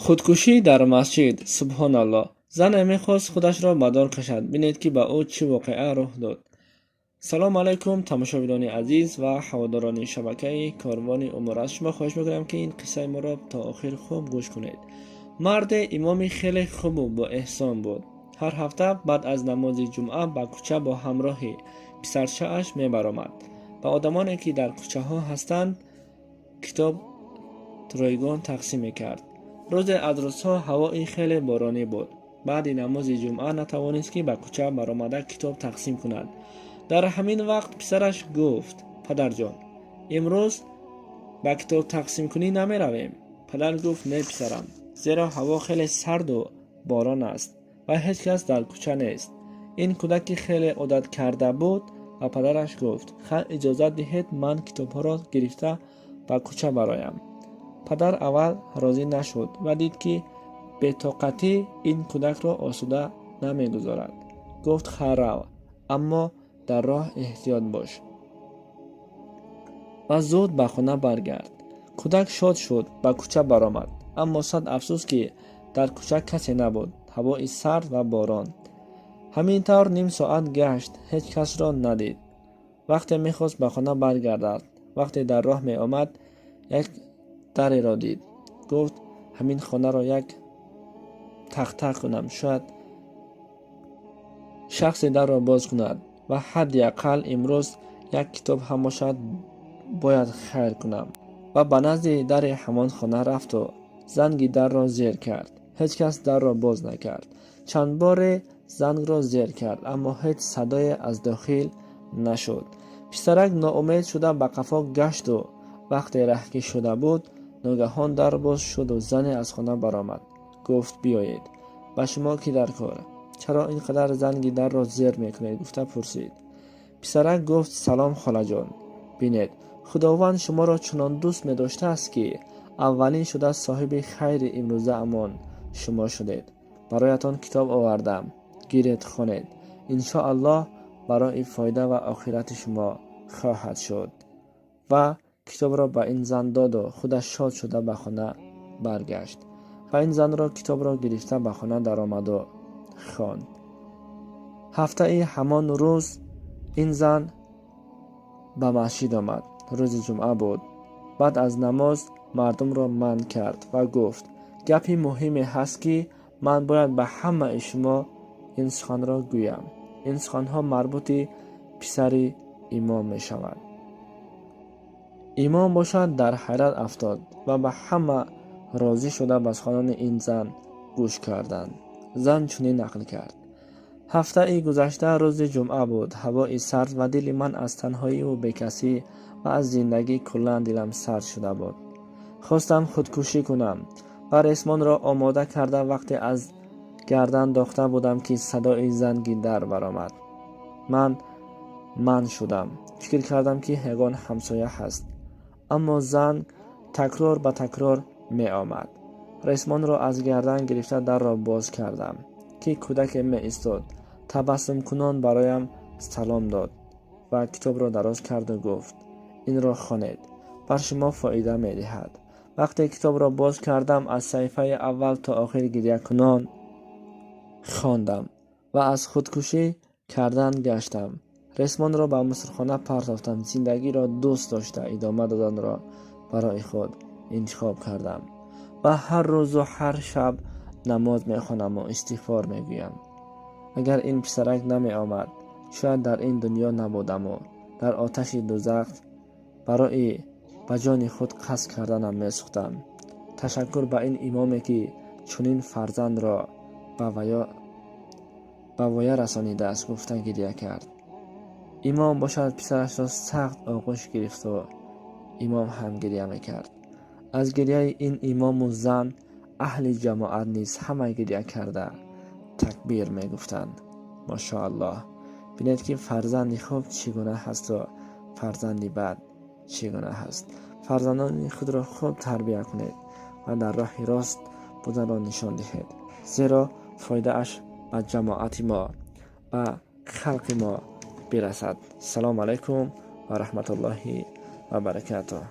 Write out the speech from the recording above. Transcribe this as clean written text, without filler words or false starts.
Худкушӣ дар масҷид. Субҳоналлоҳ. Зане мехост худашро ба дор кашад. Бинед, ки ба ӯ чӣ воқеа рух дод. Салом алайкум, тамошобинони азиз ва ҳаводорони шабакаи Корвони Умур. Аз шумо хоҳиш мекунам, ки ин қиссаи моро то охир хуб гӯш кунед. Марде имоми хеле хубу боэҳсон буд. Ҳар ҳафта баъд аз намози ҷумъа ба кӯча бо ҳамроҳи писарчааш мебаромад. Ба одамоне, ки дар кӯчаҳо ҳастанд, китоб ройгон тақсим мекард. Рӯзе аз рӯзҳо ҳавои хеле боронӣ буд. Баъди намози ҷумъа натавонист, ки ба кӯча баромада китоб тақсим кунад. Дар ҳамин вақт писараш гуфт: «Падарҷон, имрӯз ба китоб тақсимкунӣ намеравем?» Падар гуфт: «Не, писарам, зеро ҳаво хеле сарду борон аст ва ҳеҷ кас дар кӯча нест». Ин кӯдаки хеле одат карда буд ба падараш гуфт: «Хайр, иҷозат диҳед, ман китобҳоро гирифта ба кӯча бароям». Падар аввал розӣ нашуд ва дид, ки бетоқатӣ ин кӯдакро осуда намегузорад. Гуфт: «Хайр, рав, аммо дар роҳ эҳтиёт бош ва зуд ба хона баргард». Кӯдак шод шуд, ба кӯча баромад, аммо сад афсӯс, ки дар кӯча касе набуд. Ҳавои сард ва борон. Ҳамин тавр ним соат гашт, ҳеҷ касро надид. Вақте мехост ба хона баргардад, вақте дар роҳ меомад, як дареро дид. Гуфт: «Ҳамин хонаро як тақ-тақ кунам, шояд шахсе дарро боз кунад ва ҳадди ақал имрӯз як китоб ҳам бошад, бояд хайр кунам». Ва ба назди дари ҳамон хона рафту занги дарро зер кард. Ҳеҷ кас дарро боз накард. Чанд боре зангро зер кард, аммо ҳеҷ садое аз дохил нашуд. Писарак ноумед шуда ба қафо гашту вақте раҳкӣ шуда буд, ногаҳон дар боз шуду зане аз хона баромад. Гуфт: «Биёед, ба шумо кӣ дар кор? Чаро ин қадар занги дарро зер мекунед?» гуфта пурсид. Писарак гуфт: «Салом, холаҷон. Бинед, Худованд шуморо чунон дӯст медоштааст, ки аввалин шуда соҳиби хайри имрӯзаамон шумо шудед. Бароятон китоб овардам, гиред, хонед, иншоаллоҳ барои фоида ва охирати шумо хоҳад шуд». Ва китобро ба ин зан доду худаш шод шуда ба хона баргашт. Ва ин занро китобро гирифта ба хона даромаду хонд. Ҳафтаи ҳамон рӯз ин зан ба масҷид омад. Рӯзи ҷумъа буд. Баъд аз намоз мардумро манъ кард ва гуфт: «Гапи муҳиме ҳаст, ки ман бояд ба ҳамаи шумо ин суханро гӯям. Ин суханҳо марбути писари имом мешавад». Имом бошад, дар ҳайрат афтод ва ба ҳама розӣ шуда ба суханони ин зан гӯш карданд. Зан чунин нақл кард: «Ҳафтаи гузашта рӯзи ҷумъа буд. Ҳавои сард ва дили ман аз танҳоиву бекасӣ ва аз зиндагӣ куллан дилам сард шуда буд. Хостам худкушӣ кунам ва ресмонро омода карда, вақте аз гардан дохта будам, ки садои занги дар баромад. Ман манъ шудам. Фикр кардам, ки ягон ҳамсоя ҳаст, аммо занг такрор ба такрор меомад. Ресмонро аз гардан гирифта дарро боз кардам, ки кӯдаке меистод. Табассумкунон бароям салом дод ва китобро дароз карду гуфт: «Инро хонед, бар шумо фоида медиҳад». Вақте китобро боз кардам, аз саҳифаи аввал то охир гирякунон хондам ва аз худкушӣ кардан гаштам. Ресмонро ба мусрхона партофтам. Зиндагиро дӯст дошта идома доданро барои худ интихоб кардам ва ҳар рӯзу ҳар шаб намоз мехонаму истиғфор мегӯям. Агар ин писарак намеомад, шояд дар ин дунё набудаму дар оташи дӯзах барои ба ҷони худ қасд карданам месӯхтам. Ташаккур ба ин имоме, ки чунин фарзандро ба воя расонидааст», гуфта гиря кард. Имом бошад, писарашро сахт оғӯш гирифту имом ҳам гиря мекард. Аз гиряи ин имому зан аҳли ҷамоат низ ҳама гиря карда такбир мегуфтанд. Машоаллоҳ, бинед, ки фарзанди хуб чӣ гуна ҳасту фарзанди бад чӣ гуна ҳаст. Фарзандони худро хуб тарбия кунед ва дар роҳи рост буданро нишон диҳед, зеро фоидааш ба ҷамоати мо, ба халқи мо бирасад. Салому алайкум ва раҳматуллоҳи ва баракатуҳ.